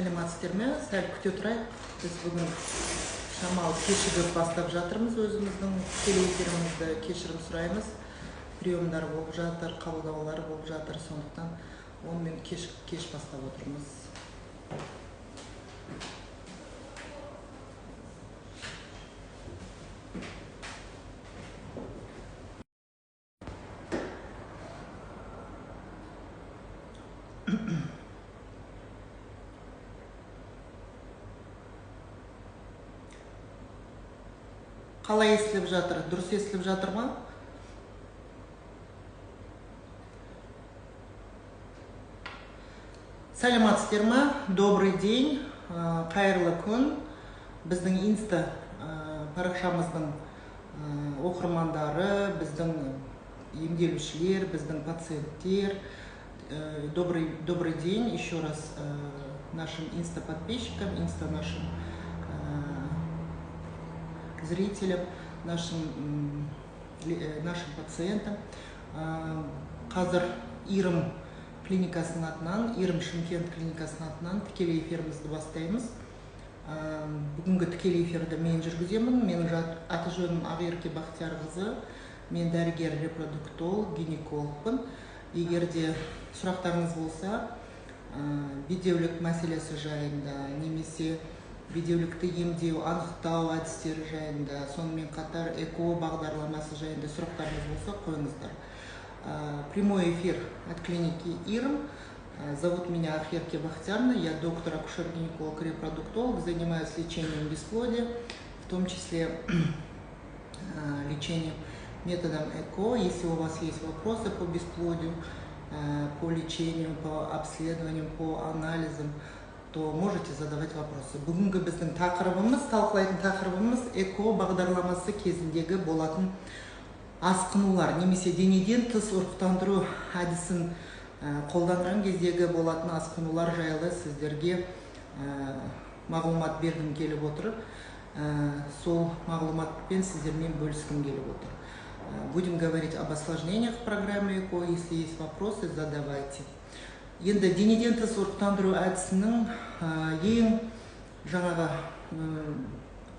Сәлеметсіздер ме? Сәл күте тұрайық. Біз бүгін шамалы кешігіп бастап жатырмыз өзіміздің тікелей эфирімізді. Кешірім сұраймыз. Приемдар болып жатыр, қабылдаулар болып жатыр, сондықтан онымен кеш бастап отырмыз. Қалай естіліп жатыр? Дұрыс естіліп жатыр ма? Сәлеметсіздер ме? Добрый день, қайырлы күн. Біздің инста парақшамыздың оқырмандары, біздің емделушілер, біздің пациенттер. Добрый день еще раз нашим инста-подписчикам, инста нашим зрителям, нашим пациентам. Қазір Ирым клиникасының атынан, Ирым Шымкент клиникасының атынан тікелей эфирімізді бастаймыз. Бүгінгі тікелей эфирді мен жүргіземін. Менің аты жөнім Ақерке Бақтиярқызы. Мен дәрігер репродуктолог, гинекологпын. Егер де сұрақтарыңыз болса, бедеулік мәселесі жайында, немесе бедеулікті емдеу, анықтау әдістері жайында, сонымен қатар ЭКО бағдарламасы жайында сұрақтарыңыз болса, қойыңыздар. Прямой эфир от клиники Ирм. Зовут меня Ақерке Бахтиярна, я доктор, акушер-гинеколог, репродуктолог, занимаюсь лечением бесплодия, в том числе лечением методом ЭКО. Если у вас есть вопросы по бесплодию, по лечению, по обследованию, по анализам, то можете задавать вопросы. Бүгінгі біздің тақырыбымыз, талқылайтын тақырыбымыз ЭКО бағдарламасы кезіндегі болатын асқынулар немесе денеден тыс ұрықтандыру әдісін қолданған кездегі болатын асқынулар жайлы сіздерге мағлұмат бергім келіп отыр. Сол мағлұматпен сіздермен бөліскім келіп отыр. Будем говорить об осложнениях в программе ЭКО. Если есть вопросы, задавайте. Енді денеден тыс ұрықтандыру әдісінің ең жаңағы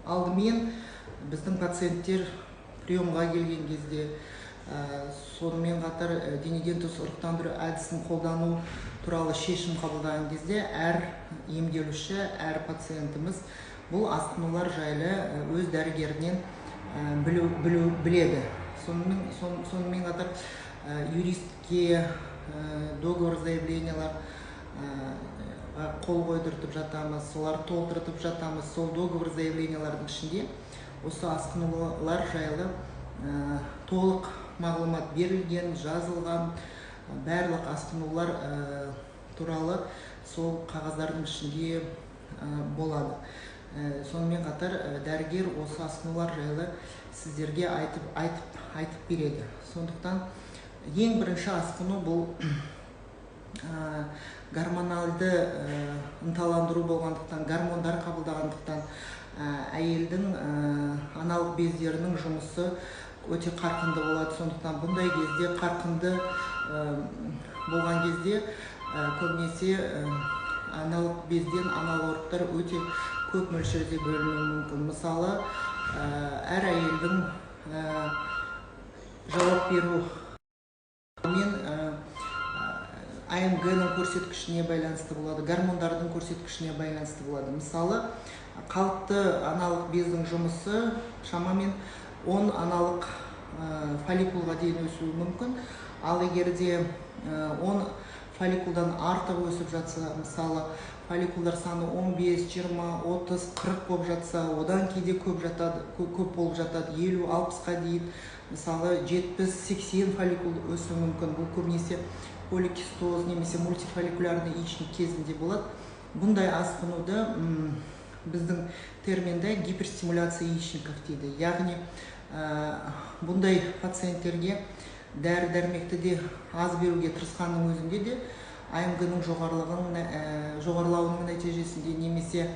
алдымен біздің пациенттер приемға келген кезде, сонымен қатар денеден тыс ұрықтандыру әдісін қолдану туралы шешім қабылдаған кезде әр емделуші, әр пациентіміз бұл асқынулар жайлы өз дәрігерінен біледі. Сонымен қатар юристке договор заявлениялар қол қойдыртып жатамыз, солар толтыртып жатамыз. Сол договор заявлениялардың ішінде осы асқынулар жайлы толық мағлұмат берілген, жазылған, барлық асқынулар туралы сол қағаздардың ішінде болады. Сонымен қатар дәрігер осы асқынулар жайлы сіздерге айтып береді. Сондықтан ең бірінші асқыну бұл гормоналды ынталандыру болғандықтан, гормондар қабылдағандықтан әйелдің аналық бездерінің жұмысы өте қарқынды болады. Сондықтан бұндай кезде қарқынды болған кезде көбінесе аналық безден аналық ұрықтар өте көп мөлшерде бөлінуі мүмкін. Мысалы, әр әйелдің жауап беру мен АМГ-ның көрсеткішіне байланысты болады, гормондардың көрсеткішіне байланысты болады. Мысалы, қалыпты аналық бездің жұмысы шамамен 10 аналық фолликулға дейін өсуі мүмкін. Ал егер де 10 фолликулдан артық өсіп жатса, мысалы, фолликулдар саны 15, 20, 30, 40 болып жатса, одан кейде көп жатады, көп болып жатады, 50, 60-қа дейін, мысалы, 70, 80 фолликул өсуі мүмкін. Бұл көбінесе поликистоз немесе мультифолликулярный яичник кезінде болады. Бұндай асқынуды біздің терминде гиперстимуляция яичников дейді. Яғни бұндай пациенттерге дәрі-дәрмекті де аз беруге тырысқанның өзінде де АМГ-ның жоғарылауының нәтижесінде немесе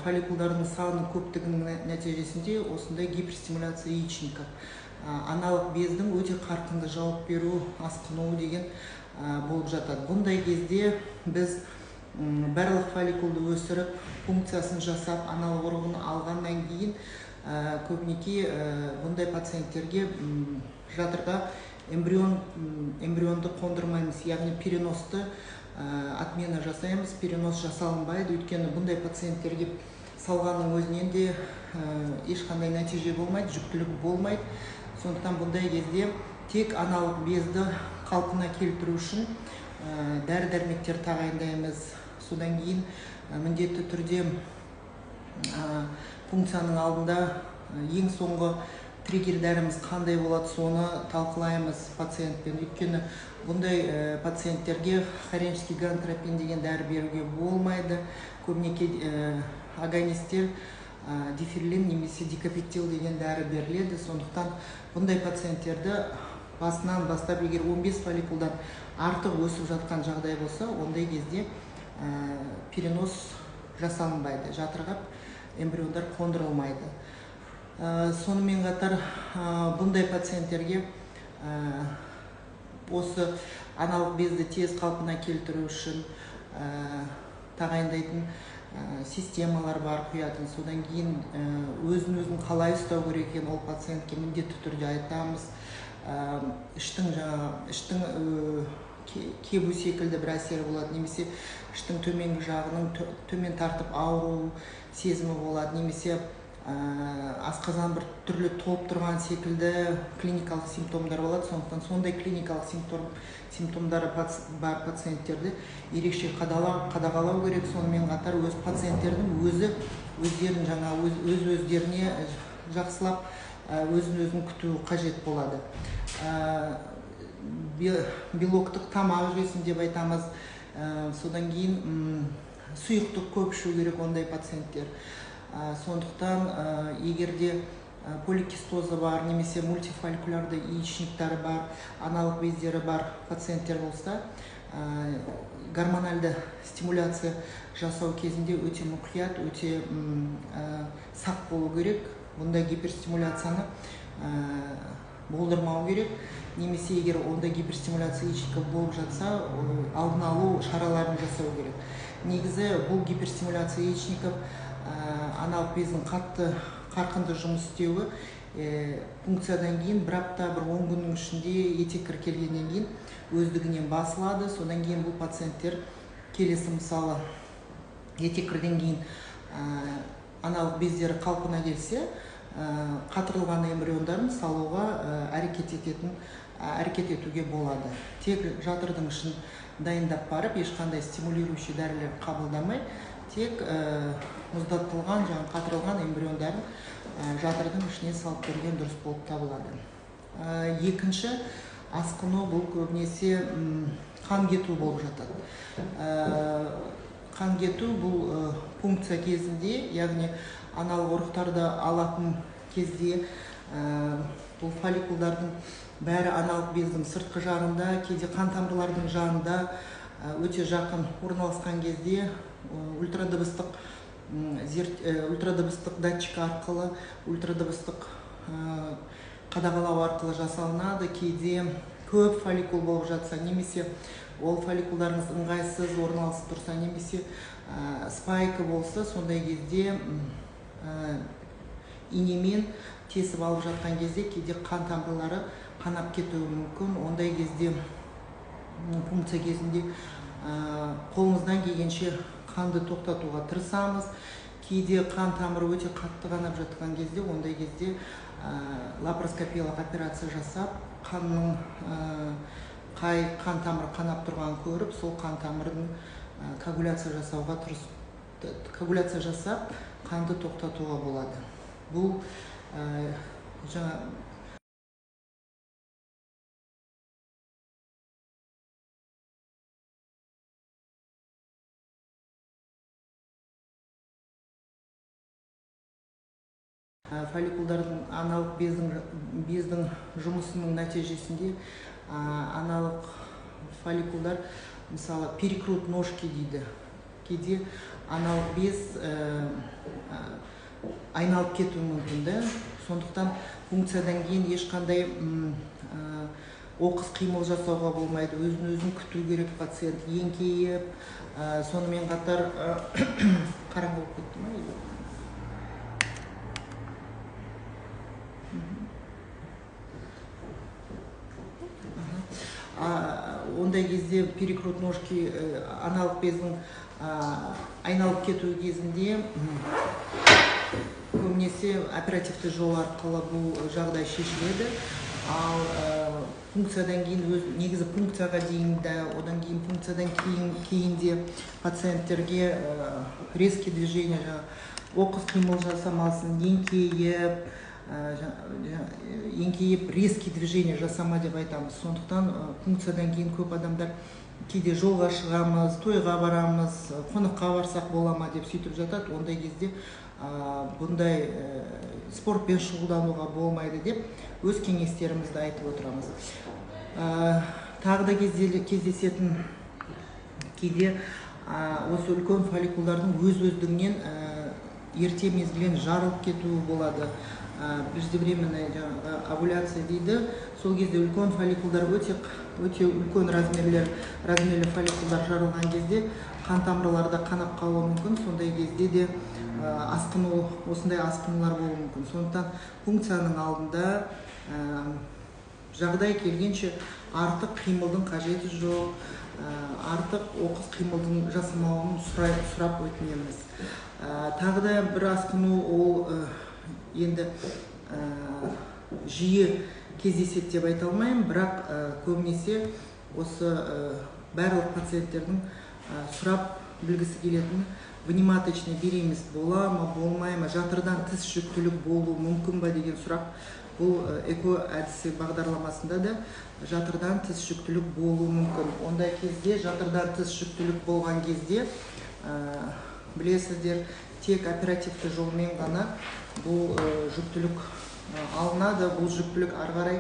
фолликулдардың саны көптігінің нәтижесінде осындай гиперстимуляция яичников, аналық бездің өте қарқынды жауап беру асқынуы деген болып жатады. Бұндай кезде біз Барлық фолликулды өсіріп, пункциясын жасап, аналық ұрығын алғаннан кейін көбінесе бұндай пациенттерге жатырға эмбрионды қондырмаймыз, яғни переносты отмена жасаймыз, перенос жасалынбайды, өйткені бұндай пациенттерге салғанның өзінен де ешқандай нәтиже болмайды, жүктілік болмайды. Сондықтан бұндай кезде тек аналық безді қалпына келтіру үшін дәрі-дәрмектер тағайындаймыз. Содан кейін міндетті түрде пункцияның алдында ең соңғы триггер дәріміз қандай болады, соны талқылаймыз пациентпен. Өйткені бұндай пациенттерге хорионический гонадотропин деген дәрі беруге болмайды. Көбінесе агонисттер диферлин немесе дикапептил деген дәрі беріледі. Сондықтан бұндай пациенттерді басынан бастап, егер 15 фолликулдан артық өсіп жатқан жағдай болса, ондай кезде перенос жасалынбайды, жатырға эмбриондар қондырылмайды. Сонымен қатар бұндай пациенттерге осы аналық безді тез қалпына келтіру үшін тағайындайтын системалар бар құятын. Содан кейін өзін-өзін қалай ұстау керек екенін ол пациентке міндетті түрде айтамыз. Іштің кебу секілді бір әсері болады, немесе іштің төменгі жағының төмен тартып ауру сезімі болады, немесе асқазан бір түрлі толып тұрған секілді клиникалық симптомдар болады. Сондықтан сондай клиникалық симптомдары бар пациенттерді ерекше қадағалау керек. Сонымен қатар өз пациенттердің өзі өздерін жаңа өз өздеріне жақсылап өзін өзін күту қажет болады. Белоктық тамақ жесін деп айтамыз. Содан кейін сұйықтық көп ішу керек ондай пациенттер. Сондықтан егер де поликистозы бар немесе мультифолликулярды яичниктары бар, аналық бездері бар пациенттер болса, гормональды стимуляция жасау кезінде өте мұқият, өте сақ болу керек. Бұндай гиперстимуляцияны болдырмау керек. Немесе егер ондай гиперстимуляция яичника болып жатса, алдын алу шараларын жасау керек. Негізі бұл гиперстимуляция яичников аналық бездің қатты қарқынды жұмыс істеуі пункциядан кейін бір апта, бір 10 күннің ішінде етеккір келгеннен кейін өздігінен басылады. Содан кейін бұл пациенттер келесі, мысалы, етеккірден кейін аналық бездері қалпына келсе, қатырылған эмбриондарын салуға әрекет етуге болады. Тек жатырдың ішін дайындап барып, ешқандай стимулирующий дәрілер қабылдамай, тек мұздатылған, жаңа қатырылған эмбриондарын жатырдың ішіне салып берген дұрыс болып табылады. Екінші асқыну бұл көбінесе қан кету болып жатады. Қан кету бұл пункция кезінде, яғни аналық ұрықтарды алатын кезде бұл фолликулдардың бәрі аналық бездің сыртқы жағында, кейде қан тамырлардың жанында өте жақын орналасқан кезде ультрадыбыстық датчик арқылы, ультрадыбыстық қадағалау арқылы жасалынады. Кейде көп фолликул болып жатса, немесе ол фолликулдарыңыз ыңғайсыз орналасып тұрса, немесе спайка болса, сондай кезде инемен тесіп алып жатқан кезде кейде қан тамырлары қанап кетуі мүмкін. Ондай кезде пункция кезінде қолымыздан келгенше қанды тоқтатуға тырысамыз. Кейде қан тамыры өте қатты қанап жатқан кезде, ондай кезде лапароскопиялық операция жасап, қанның қай қан тамыры қанап тұрғанын көріп, сол қан тамырын коагуляция жасауға коагуляция жасап, қанды тоқтатуға болады. Бұл жаңа фолликулдардың аналық бездің жұмысының нәтижесінде аналық фолликулдар, мысалы, перекрут ножки дейді. Кейде аналық без айналып кетуі мүмкін де. Сондықтан пункциядан кейін ешқандай Оқыс қимыл жасауға болмайды, өзін өзін күту керек пациент, еңкейіп, сонымен қатар қараңғы болып кетті ма? Ондай кезде перекрут ножки, аналық бездің айналып кетуі кезінде көбінесе оперативті жол арқылы бұл жағдай шешіледі. Ал пункциядан кейін, негізі пункцияға дейін де, одан кейін пункциядан кейін де пациенттерге резкий движение, оқыс қимыл жасамасын, еңкейіп резкий движение жасама деп айтамыз. Сондықтан пункциядан кейін көп адамдар кейде жолға шығамыз, тойға барамыз, қонаққа барсақ бола ма деп сөйтіп жатады. Ондай кезде бұндай спортпен шұғылдануға болмайды деп өз кеңестерімізді айтып отырамыз. Тағы да кездесетін кейде осы үлкен фолликулдардың өз-өздігінен ерте мезгілден жарылып кетуі болады. Преждевременная овуляция дейді. Сол кезде үлкен фолликулдар өте үлкен размерлі фолликулдар жарылған кезде қан тамырларда қанап қалуы мүмкін. Сондай кезде де осындай асқынулар болуы мүмкін. Сондықтан пункцияның алдында жағдай келгенше артық қимылдың қажеті жоқ, артық оқыс қимылдың жасамауын сұрап өтінеміз. Тағы да бір асқыну, ол енді жиі кездеседі деп айта алмаймын, бірақ көбінесе осы барлық пациенттердің сұрап білгісі келетін внематочный беременность бола ма, болмай ма, жатырдан тыс жүктілік болуы мүмкін ба деген сұрақ. Бұл ЭКО әдісі бағдарламасында да жатырдан тыс жүктілік болуы мүмкін. Ондай кезде, жатырдан тыс жүктілік болған кезде, білесіздер, тек оперативті жолмен ғана бұл жүктілік алынады, бұл жүктілік ары қарай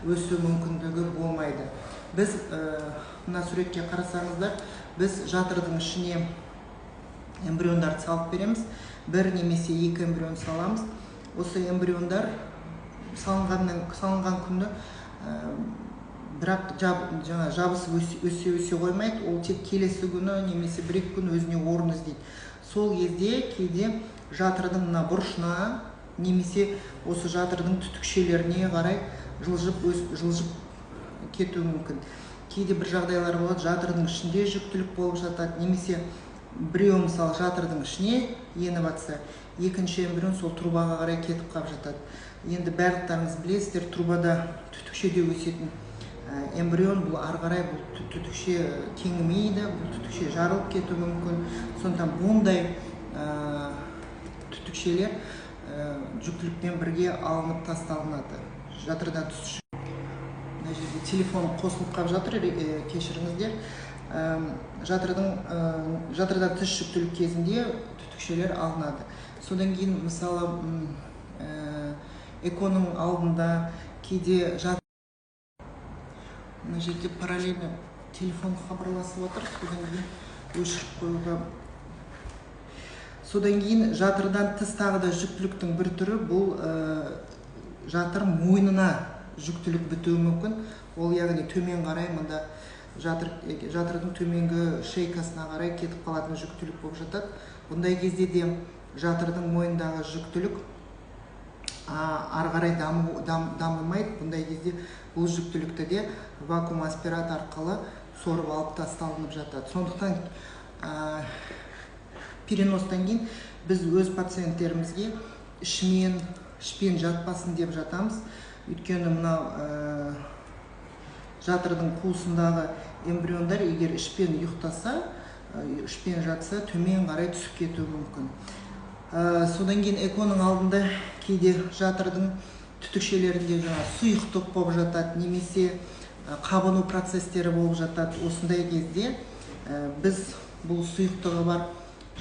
өсу мүмкіндігі болмайды. Біз мына суретке қарасаңыздар, біз жатырдың ішіне эмбриондарды салып береміз. Бір немесе екі эмбрион саламыз. Осы эмбриондар салынған күні бірақ жабысып өсе қоймайды. Ол тек келесі күні немесе бір-екі күн өзіне орын іздейді. Сол кезде кейде жатырдың мына бұрышына немесе осы жатырдың түтікшелеріне қарай жылжып кетуі мүмкін. Кейде бір жағдайлар болады, жатырдың ішінде жүктілік болып жатады, немесе біреу мысалы жатырдың ішіне еніп атса, екінші эмбрион сол трубаға қарай кетіп қалып жатады. Енді барлықтарыңыз білесіздер, трубада түтікшеде өсетін эмбрион бұл ары қарай бұл түтікше кеңімейді, бұл түтікше жарылып кетуі мүмкін. Сондықтан бұндай түтікшелер жүктілікпен бірге алынып тасталынады. Жатырдан түс. Мына жерде телефон қосылып қалып жатыр, кешіріңіздер. Жатырдан тыс жүктілік кезінде түтікшелер алынады. Содан кейін мысалы ЭКО-ның алдында кейде мына жерде параллельно телефон хабарласып отыр, содан кейін өшіріп қоюға. Содан кейін жатырдан тыс тағы да жүктіліктің бір түрі, бұл жатыр мойнына жүктілік бітуі мүмкін. Ол яғни төмен қарай, мында жатырдың төменгі шейкасына қарай кетіп қалатын жүктілік болып жатады. Бұндай кезде де жатырдың мойнындағы жүктілік ары қарай дамымайды. Бұндай кезде бұл жүктілікті де вакуум аспират арқылы сорып алып тасталынып жатады. Сондықтан переностан кейін біз өз пациенттерімізге ішпен жатпасын деп жатамыз. Өйткені мынау жатырдың қуысындағы эмбриондар егер ішпен ұйықтаса, ішпен жатса, төмен қарай түсіп кетуі мүмкін. Содан кейін ЭКО-ның алдында кейде жатырдың түтікшелерінде жаңа сұйықтық болып жатады, немесе қабыну процестері болып жатады. Осындай кезде біз бұл сұйықтығы бар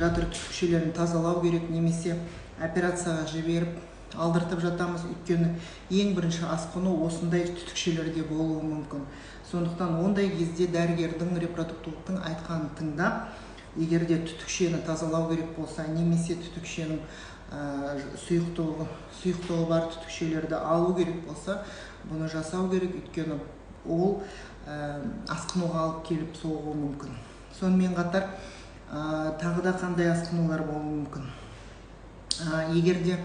жатыр түтікшелерін тазалау керек, немесе операцияға жіберіп алдыртып жатамыз. Өйткені ең бірінші асқыну осындай түтікшелерде болуы мүмкін. Сондықтан ондай кезде дәрігердің, репродуктологтың айтқанын тыңдап, егер де түтікшені тазалау керек болса, немесе түтікшенің сұйықтығы бар түтікшелерді алу керек болса, бұны жасау керек. Өйткені Ол асқынуға алып келіп соғуы мүмкін. Сонымен қатар тағы да қандай асқынулар болуы мүмкін? Егер де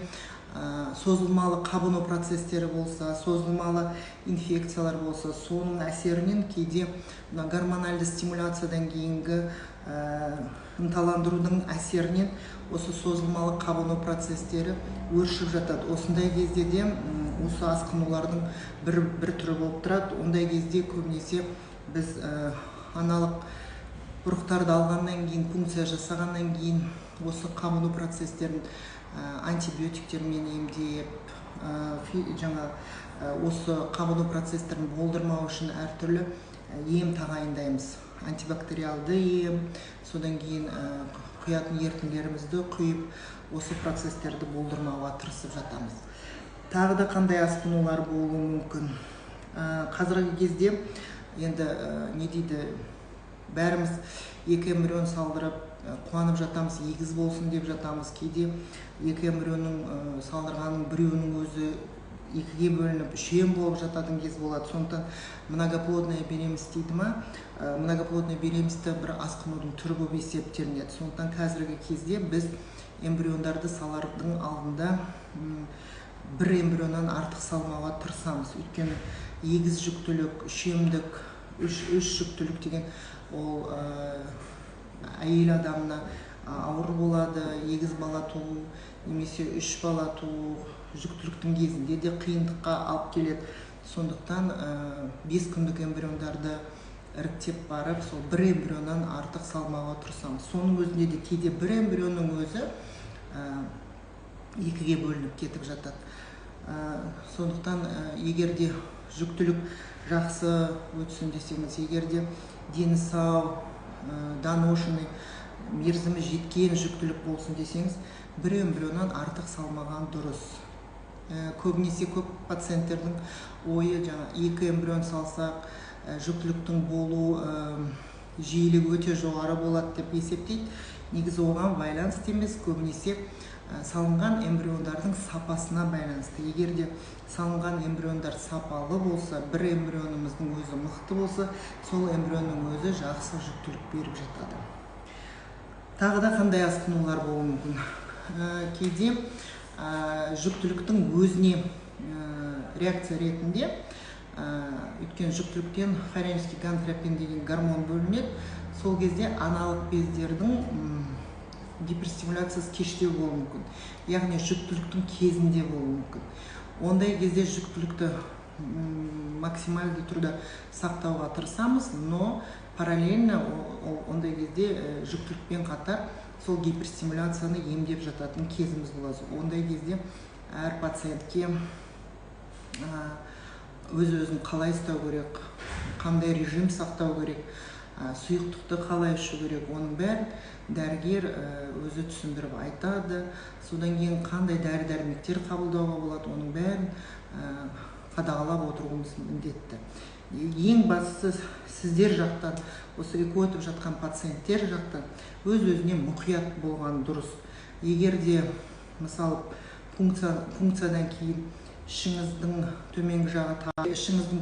созылмалы қабыну процестері болса, созылмалы инфекциялар болса, соның әсерінен кейде мына гормональды стимуляциядан кейінгі ынталандырудың әсерінен осы созылмалы қабыну процестері өршіп жатады. Осындай кезде де осы асқынулардың бір түрі болып тұрады. Ондай кезде көбінесе біз аналық ұрықтарды алғаннан кейін, пункция жасағаннан кейін осы қабыну процестерін антибиотиктермен емдеп, жаңа осы қабыну процестерін болдырмау үшін әртүрлі ем тағайындаймыз. Антибактериалды ем, содан кейін құятын ерітінділерімізді құйып, осы процестерді болдырмауға тырысып жатамыз. Тағы да қандай асқынулар болуы мүмкін? Қазіргі кезде енді не дейді, бәріміз екі эмбрион салдырып қуанып жатамыз, егіз болсын деп жатамыз. Кейде екі эмбрионның салдырғанның біреуінің өзі екіге бөлініп үшем болып жататын кез болады. Сондықтан многоплодная беременность дейді ма, многоплодная беременность бір асқынудың түрі болып есептелінеді. Сондықтан қазіргі кезде біз эмбриондарды салардың алдында бір эмбрионнан артық салмауға тырысамыз. Өйткені егіз жүктілік, үшемдік, үш жүктілік деген ол әйел адамына ауыр болады. Егіз бала туу немесе үш бала туу жүктіліктің кезінде де қиындыққа алып келеді. Сондықтан 5 күндік эмбриондарды іріктеп барып, сол бір эмбрионнан артық салмауға тырысамыз. Соның өзінде де кейде бір эмбрионның өзі екіге бөлініп кетіп жатады. Сондықтан егер де жүктілік жақсы өтсін десеңіз, егер де дені сау, доношенный, мерзімі жеткен жүктілік болсын десеңіз, бір эмбрионнан артық салмаған дұрыс. Көбінесе көп пациенттердің ойы жаңа екі эмбрион салсақ, жүктіліктің болу жиілігі өте жоғары болады деп есептейді. Негізі оған байланысты емес, көбінесе салынған эмбриондардың сапасына байланысты. Егер де салынған эмбриондар сапалы болса, бір эмбрионымыздың өзі мықты болса, сол эмбрионның өзі жақсы жүктілік беріп жатады. Тағы да қандай асқынулар болуы мүмкін? Кейде жүктіліктің өзіне реакция ретінде, өйткені жүктіліктен хорионический гонадотропин деген гормон бөлінеді, сол кезде аналық бездердің гиперстимуляциясы кештеу болуы мүмкін, яғни жүктіліктің кезінде болуы мүмкін. Ондай кезде жүктілікті максималды түрде сақтауға тырысамыз, но параллельно ондай кезде жүктілікпен қатар сол гиперстимуляцияны емдеп жататын кезіміз болады. Ондай кезде әр пациентке өз-өзін қалай ұстау керек, қандай режим сақтау керек, сұйықтықты қалай ішу керек, оның бәрін дәрігер өзі түсіндіріп айтады. Содан кейін қандай дәрі-дәрмектер қабылдауға болады, оның бәрін қадағалап отыруымыз міндетті. Ең бастысы сіздер жақтан, осы ЭКО өтіп жатқан пациенттер жақтан өз-өзіне мұқият болған дұрыс. Егер де мысалы пункциядан кейін ішіңіздің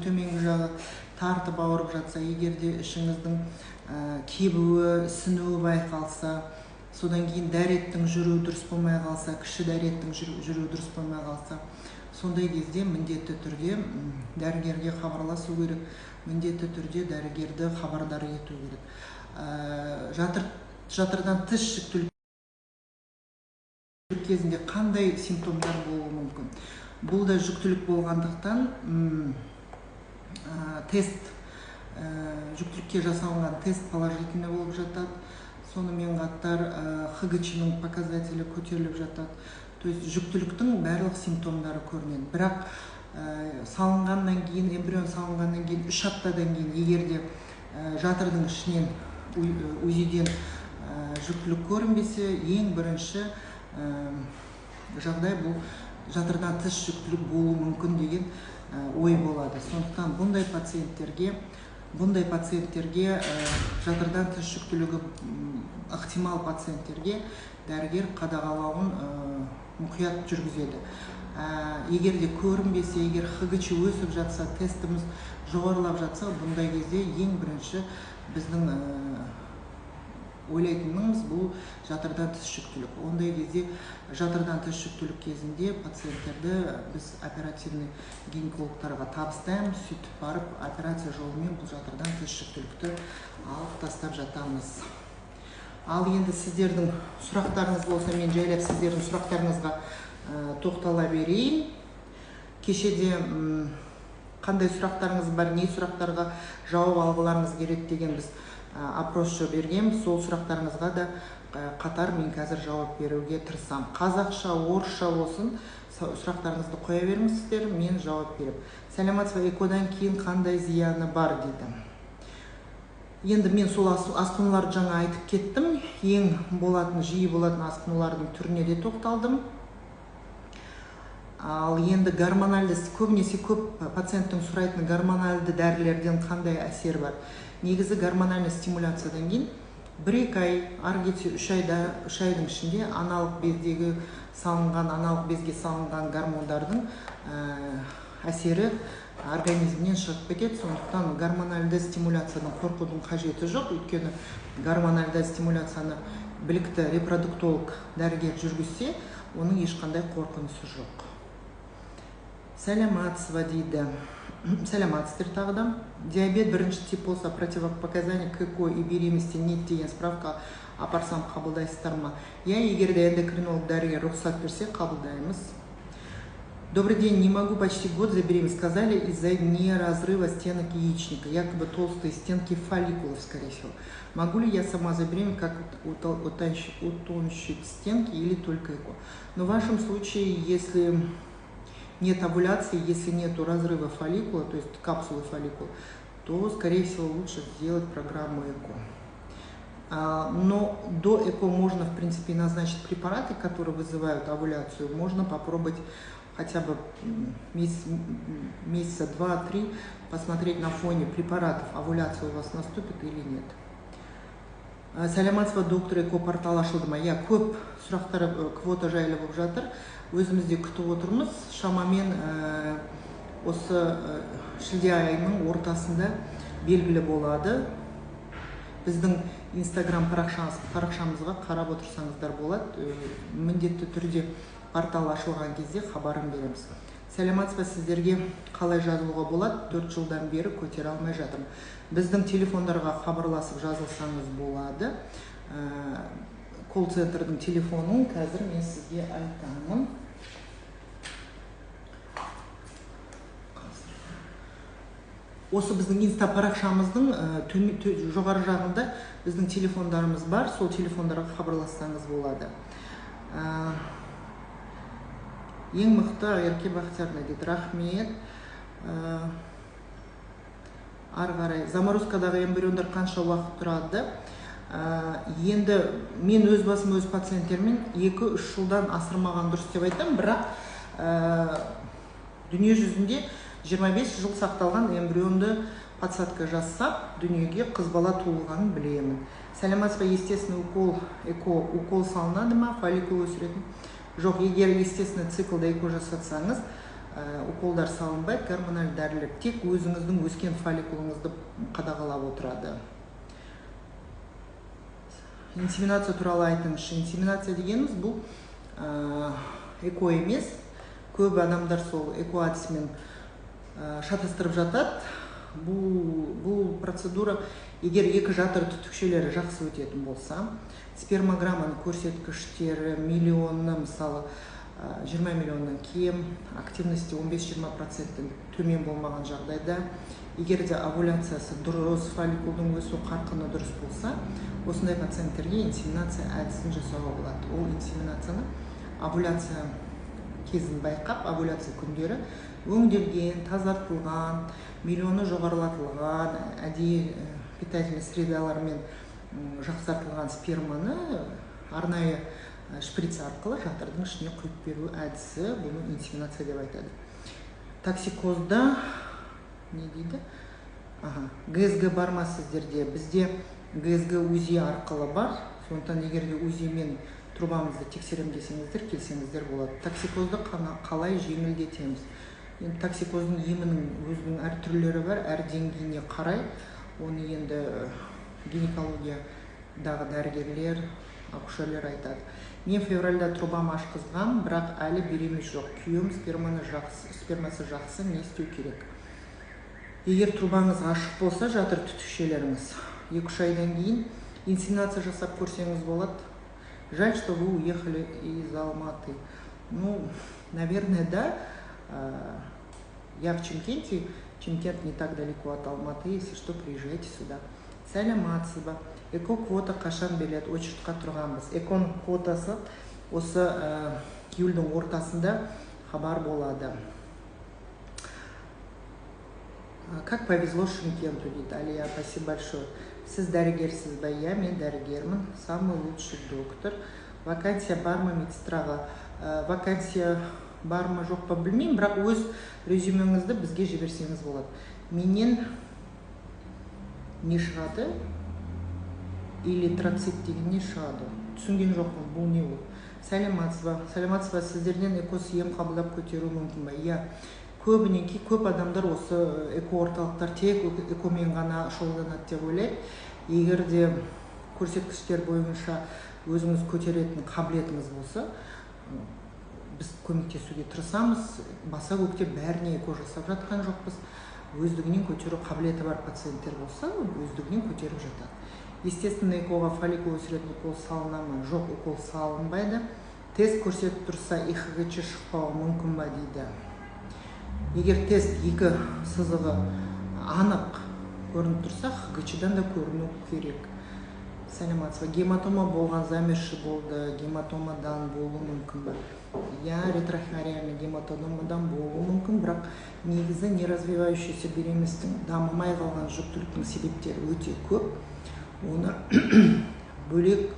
төменгі жағы тартып ауырып жатса, егер де ішіңіздің кебуі, ісінуі байқалса, содан кейін дәреттің жүруі дұрыс болмай қалса, кіші дәреттің жүруі дұрыс болмай қалса, сондай кезде міндетті түрде дәрігерге хабарласу керек, міндетті түрде дәрігерді хабардар ету керек. Жатырдан тыс жүктілік кезінде қандай симптомдар болуы мүмкін? Бұл да жүктілік болғандықтан тест, жүктілікке жасалынған тест положительный болып жатады. Сонымен қатар ХГЧ-ның показателі көтеріліп жатады. То есть жүктіліктің барлық симптомдары көрінеді. Бірақ салынғаннан кейін, эмбрион салынғаннан кейін 3 аптадан кейін егер де жатырдың ішінен УЗИ-ден жүктілік көрінбесе, ең бірінші жағдай бұл жатырдан тыс жүктілік болуы мүмкін деген ой болады. Сондықтан бұндай пациенттерге жатырдан тыс жүктілігі ықтимал пациенттерге дәрігер қадағалауын мұқият жүргізеді. Егер де көрінбесе, егер ХГЧ өсіп жатса, тестіміз жоғарылап жатса, бұндай кезде ең бірінші біздің ойлайтынымыз бұл жатырдан тыс жүктілік. Ондай кезде жатырдан тыс жүктілік кезінде пациенттерді біз оперативный гинекологтарға табыстаймыз, сөйтіп барып операция жолымен бұл жатырдан тыс жүктілікті алып тастап жатамыз. Ал енді сіздердің сұрақтарыңыз болса, мен жайлап сіздердің сұрақтарыңызға тоқтала берейін. Кешеде қандай сұрақтарыңыз бар, не сұрақтарға жауап алғыларыңыз керек деген біз опрос бергенбіз. Сол сұрақтарыңызға да қатар мен қазір жауап беруге тырысамын. Қазақша, орысша болсын, сұрақтарыңызды қоя беріңіздер, мен жауап беремін. Сәлеметсіз бе, ЭКО-дан кейін қандай зияны бар дейді. Енді мен сол асқынуларды жаңа айтып кеттім. Ең болатын, жиі болатын асқынулардың түріне де тоқталдым. Ал енді гормональды, көбінесе көп пациенттің сұрайтын гормональды дәрілерден қандай әсер бар? Негізі гормональды стимуляциядан кейін 1-2 ай, ары кетсе 3 айда, 3 айдың ішінде аналық бездегі салынған, аналық безге салынған гормондардың әсері организмнен шығып кетеді. Сондықтан гормональды стимуляциядан қорқудың қажеті жоқ. Өйткені гормональды стимуляцияны білікті репродуктолог дәрігер жүргізсе, оның ешқандай қорқынышы жоқ. Сәлеметсіз бе дейді. Сәлеметсіздер тағы да. Диабет бірінші тип болса, противопоказания к ЭКО и беременности нет деген справка апарсам қабылдайсыздар ма? Иә, егер де эндокринолог дәрігер рұқсат берсе, қабылдаймыз. Добрый день, не могу почти год забеременеть, сказали, из-за неразрыва стенок яичника, якобы толстые стенки фолликулов, скорее всего. Могу ли я сама забеременеть, как утончить стенки или только ЭКО? Но в вашем случае, если нет овуляции, если нет разрыва фолликула, то есть капсулы фолликула, то, скорее всего, лучше сделать программу ЭКО. Но до ЭКО можно, в принципе, назначить препараты, которые вызывают овуляцию. Можно попробовать хотя бы месяца 2-3 посмотреть на фоне препаратов, овуляция у вас наступит или нет. Сәлеметсіз бе, доктор, ЭКО портал ашылды ма? Иә, көп сұрақтар квота жайлы болып жатыр. Өзіміз де күтіп отырмыз. Шамамен осы шілде айының ортасында белгілі болады. Біздің Инстаграм парақшамызға қарап отырсаңыздар болады. Міндетті түрде портал ашылған кезде хабарын береміз. Сәлеметсіз бе, сіздерге қалай жазылуға болады? 4 жылдан бері көтере алмай жатырмын. Біздің телефондарға хабарласып жазылсаңыз болады. Колл-центрдің телефонын қазір мен сізге айтамын. Осы біздің инста парақшамыздың жоғары жағында біздің телефондарымыз бар, сол телефондарға хабарлассаңыз болады. Ең мықты Ерке Бақтиярна дейді, рахмет. Ары қарай, заморозкадағы эмбриондар қанша уақыт тұрады? Енді мен өз басым өз пациенттермен 2-3 жылдан асырмаған дұрыс деп айтамын, бірақ дүние жүзінде 25 жыл сақталған эмбрионды подсадка жасап, дүниеге қыз бала туылғанын білемін. Сәлеметсіз бе, естественный укол, ЭКО, укол салынады ма, фолликул өсіретін? Жоқ, егер естественный циклда ЭКО жасатсаңыз, уколдар салынбайды, гормональ дәрілер тек өзіңіздің өскен фолликулыңызды қадағалап отырады. Инсеминация туралы айтыңызшы. Инсеминация дегеніміз бұл ЭКО емес. Көп адамдар сол ЭКО әдісімен шатастырып жатады. Бұл процедура, егер екі жатыр түтікшелері жақсы өтетін болса, спермограмманың көрсеткіштері миллионны, мысалы, 20 миллионнан кем, активности 15-20%-тен төмен болмаған жағдайда, егер де овуляциясы дұрыс, фолликулдың өсу қарқыны дұрыс болса, осындай пациенттерге инсеминация әдісін жасауға болады. Ол инсеминацияны овуляция кезін байқап, овуляция күндері өңделген, тазартылған, миллионы жоғарылатылған, әдейі питательный средалармен жақсартылған сперманы арнайы шприц арқылы жатырдың ішіне құйып беру әдісі, бұны инсеминация деп айтады. Токсикозда не дейді? Аха, ГСГ бар ма сіздерде? Бізде ГСГ УЗИ арқылы бар, сондықтан егер де УЗИ-мен Трубамызды тексерем десеңіздер, келсеңіздер болады. Токсикозды қалай жеңілдетеміз? Енді токсикоздың емінің өзінің әр түрлері бар, әр деңгейіне қарай. Оны енді гинекологиядағы дәрігерлер, акушерлер айтады. Мен февральда трубам ашқызғам, бірақ әлі береміз жоқ. Күйеуім спермасы жақсы, не істеу керек? Егер трубаңыз ашық болса, жатыр түтікшелеріңіз, 2-3 айдан кейін инсеминация жасап көрсеңіз болады. Жаль, что вы уехали из Алматы. Ну, наверное, да. Я в Чимкенте. Чимкент не так далеко от Алматы. Если что, приезжайте сюда. Сәлеметсіз ба? ЭКО квота қашан беріледі? Очередь қа тұрғанбыз. ЭКОның квотасы осы июльдің ортасында хабар болады. Как повезло Шымкенту, дейді Алия, спасибо большое. Сіз дәрігерсіз ба? Иә, мен дәрігермін. Самый лучший доктор. Вакансия бар ма медсестраға? Вакансия бар ма, жоқ па, білмеймін, бірақ өз резюмеңізді бізге жіберсеңіз болады. Менен не шығады? Эритроцит деген не шығады? Түсінген жоқпын, бұл не ол? Сәлеметсіз ба? Сәлеметсіз ба? Сіздерден ЭКО-сыз ем қабылдап көтеру мүмкін ба? Иә. Көбінесе көп адамдар осы ЭКО орталықтар тек ЭКОмен ғана шұғылданады деп ойлайды. Егер де көрсеткіштер бойынша өзіңіз көтеретін қабілетіңіз болса, біз көмектесуге тырысамыз. Баса көктеп бәріне ЭКО жасап жатқан жоқпыз. Өздігінен көтеру қабілеті бар пациенттер болса, өздігінен көтеріп жатады. Естественно, ЭКОға фолликул өсіретін укол салына ма? Жоқ, укол салынбайды. Тест көрсетіп тұрса, ХГЧ шықпауы мүмкін ба дейді. Егер тест екі сызығы анық көрініп тұрса, ХГЧ-дан да көріну керек. Сәлеметсіз ба? Гематома болған, замерший болды, гематомадан болуы мүмкін ба? Иә, ретрохориальный гематомадан болуы мүмкін, бірақ негізі неразвивающийся беременность тің, дамымай қалған жүктіліктің себептері өте көп. Оны бөлек,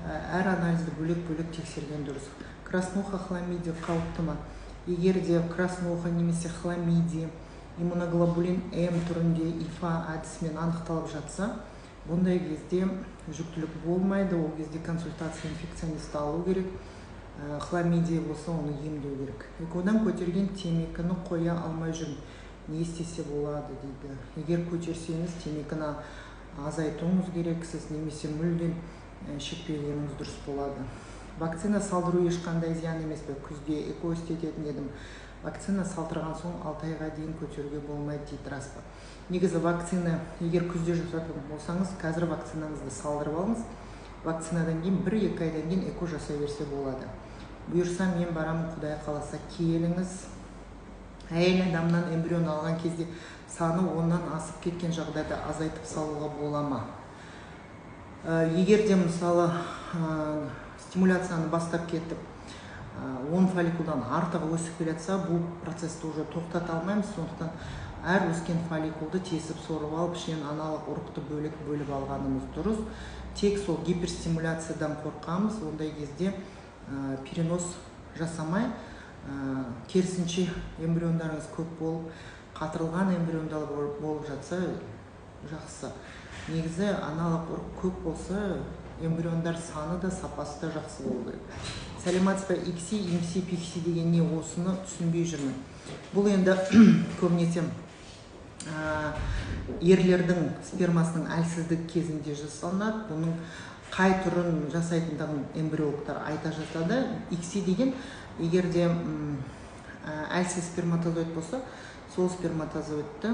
әр анализді бөлек-бөлек тексерген дұрыс. Краснуха, хламидия қауіпті ма? Егер де краснуха немесе хламидия иммуноглобулин М түрінде ИФА әдісімен анықталып жатса, бұндай кезде жүктілік болмайды, ол кезде консультация инфекционист алу керек. Хламидия болса, оны емдеу керек. ЭКОдан көтерген темекіні қоя алмай жүрмін. Не істесе болады дейді. Егер көтерсеңіз, темекіні азайтуыңыз керек сіз немесе мүлдем шекпегеніңіз дұрыс болады. Вакцина салдыру ешқандай зиян емес пе? Күзде ЭКО істететін едім. Вакцина салдырған соң 6 айға дейін көтеруге болмайды дейді, рас па? Негізі вакцина, егер күзде жасатын болсаңыз, қазір вакцинаңызды салдырып алыңыз. Вакцинадан кейін 1-2 айдан кейін ЭКО жасай берсе болады. Бұйырса, мен барамын, Құдай қаласа, келіңіз. Әйел адамнан эмбрион алған кезде саны 10-нан асып кеткен жағдайда азайтып салуға бола ма? Егер де мысалы стимуляцияны бастап кетіп, 10 фолликулдан артығы өсіп келе жатса, бұл процессті уже тоқтата алмаймыз. Сондықтан әр өскен фолликулды тесіп сорып алып, ішінен аналық ұрықты бөлек бөліп алғанымыз дұрыс. Тек сол гиперстимуляциядан қорқамыз. Ондай кезде перенос жасамай, керісінше эмбриондарыңыз көп болып, қатырылған эмбриондар болып жатса жақсы. Негізі аналық ұрық көп болса, эмбриондар саны да, сапасы да жақсы болу керек. Сәлеметсіз бе? ИКСИ, ИМСИ, ПИКСИ деген не, осыны түсінбей жүрмін. Бұл енді көбінесе ерлердің спермасының әлсіздік кезінде жасалынады. Бұның қай түрін жасайтындығын эмбриологтар айта жатады. ИКСИ деген, егер де әлсіз сперматозоид болса, сол сперматозоидты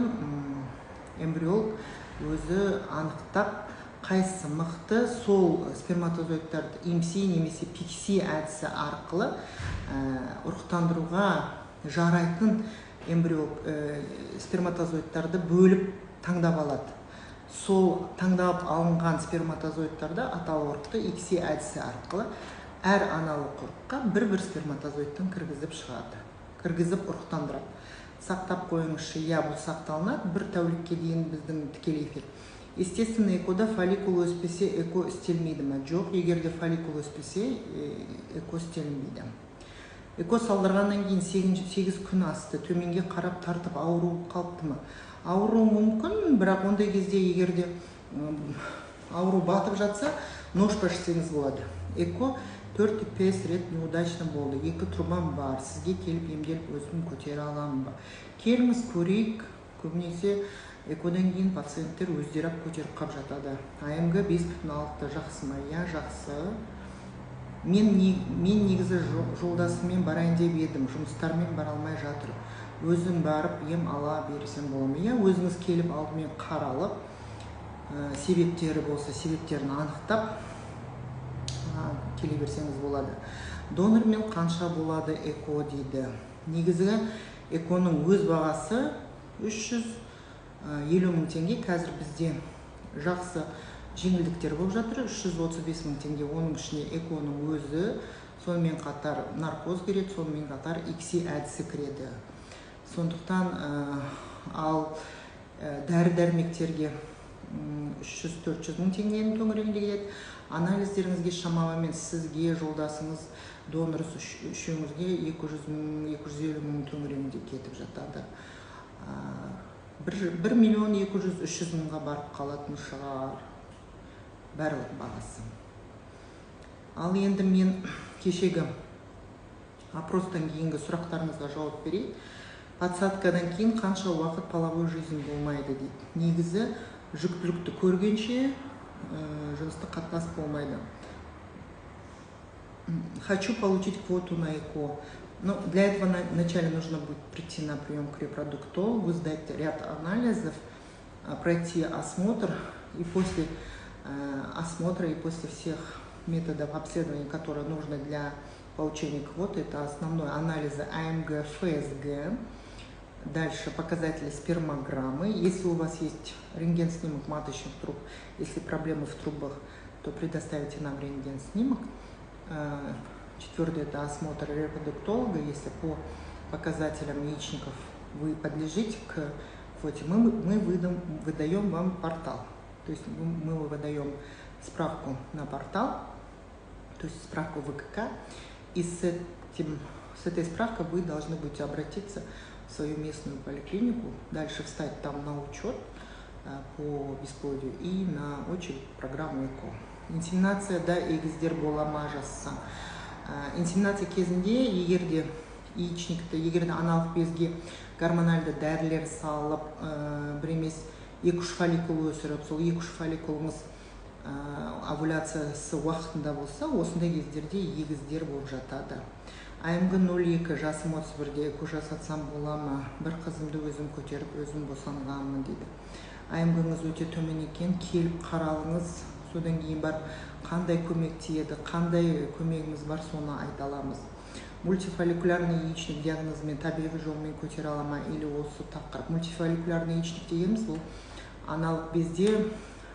эмбриолог өзі анықтап, қайсысы мықты, сол сперматозоидтарды ИМСИ немесе ПИКСИ әдісі арқылы ұрықтандыруға жарайтын эмбрио сперматозоидтарды бөліп таңдап алады. Сол таңдап алынған сперматозоидтарды, аталы ұрықты ИКСИ әдісі арқылы әр аналық ұрыққа бір-бір сперматозоидтан кіргізіп шығады, кіргізіп ұрықтандырады. Сақтап қойыңызшы. Иә, бұл сақталынады бір тәулікке дейін біздің тікелей эфир. Естественный ЭКОда фолликул өспесе, ЭКО істелмейді ма? Жоқ, егер де фолликул өспесе, ЭКО істелінбейді. ЭКО салдырғаннан кейін 8 күн асты, төменге қарап тартып ауру қалыпты ма? Ауру мүмкін, бірақ ондай кезде егер де ауру батып жатса, Но-шпа ішсеңіз болады. ЭКО 4-5 рет неудачно болды, 2 трубам бар, сізге келіп емделіп өзім көтере аламын ба? Келіңіз, көрейік. Көбінесе ЭКОдан кейін пациенттер өздері ақ көтеріп қап жатады. АМГ 5,6 жақсы ма? Иә, жақсы. Мен негізі жолдасыммен барайын деп едім, жұмыстармен бара алмай жатыр. Өзім барып ем ала берсем бола ма? Иә, өзіңіз келіп алдымен қаралып, себептері болса себептерін анықтап келе берсеңіз болады. Донормен қанша болады ЭКО дейді. Негізгі ЭКОның өз бағасы 350 мың теңге. Қазір бізде жақсы жеңілдіктер болып жатыр. 335 мың теңге, оның ішіне ЭКОның өзі, сонымен қатар наркоз кіреді, сонымен қатар ИКСИ әдісі кіреді. Сондықтан ал дәрі-дәрмектерге 300-400 мың теңгенің төңірегінде келеді. Анализдеріңізге шамамен сізге, жолдасыңыз, донор үшеуіңізге 200 мың, 250 мың төңірегінде кетіп жатады. 1 миллион 200-300 мыңға барып қалатын шығар барлық бағасы. Ал енді мен кешегі опростан кейінгі сұрақтарыңызға жауап берейін. Подсадкадан кейін қанша уақыт половой жизнь болмайды дейді. Негізі жүктілікті көргенше жыныстық қатынас болмайды. Хочу получить квоту на ЭКО. Но для этого вначале нужно будет прийти на прием к репродуктологу, сдать ряд анализов, пройти осмотр, и после осмотра и после всех методов обследования, которые нужны для получения квоты, это основной анализы АМГ, ФСГ, дальше показатели спермограммы. Если у вас есть рентген-снимок маточных труб, если проблемы в трубах, то предоставите нам рентген-снимок. Четвертый – это осмотр репродуктолога. Если по показателям яичников вы подлежите к квоте, мы выдаем вам портал. То есть мы выдаем справку на портал, то есть справку ВКК. И с этой справкой вы должны будете обратиться в свою местную поликлинику, дальше встать там на учет по бесплодию и на очередь в программу ЭКО. Инсеминация, да, егіздер бола ма жазсаң. Инсеминация кезінде егер де яичникті, егер де аналық безге гормональды дәрілер салып, бір емес 2-3 фолликул өсіріп, сол 2-3 фолликулыңыз овуляциясы уақытында болса, осындай кездерде егіздер болып жатады. АМГ 02, жасым 31-де, ЭКО жасатсам бола ма? Бір қызымды өзім көтеріп, өзім босанғанмын дейді. АМГ-ңыз өте төмен екен, келіп қаралыңыз, содан кейін барып қандай көмек тиеді, қандай көмегіміз бар, соны айта аламыз. Мультифолликулярный яичник диагнозымен табиғи жолмен көтере ала ма или осы тақырып? Мультифолликулярный яичник дегеніміз бұл аналық безде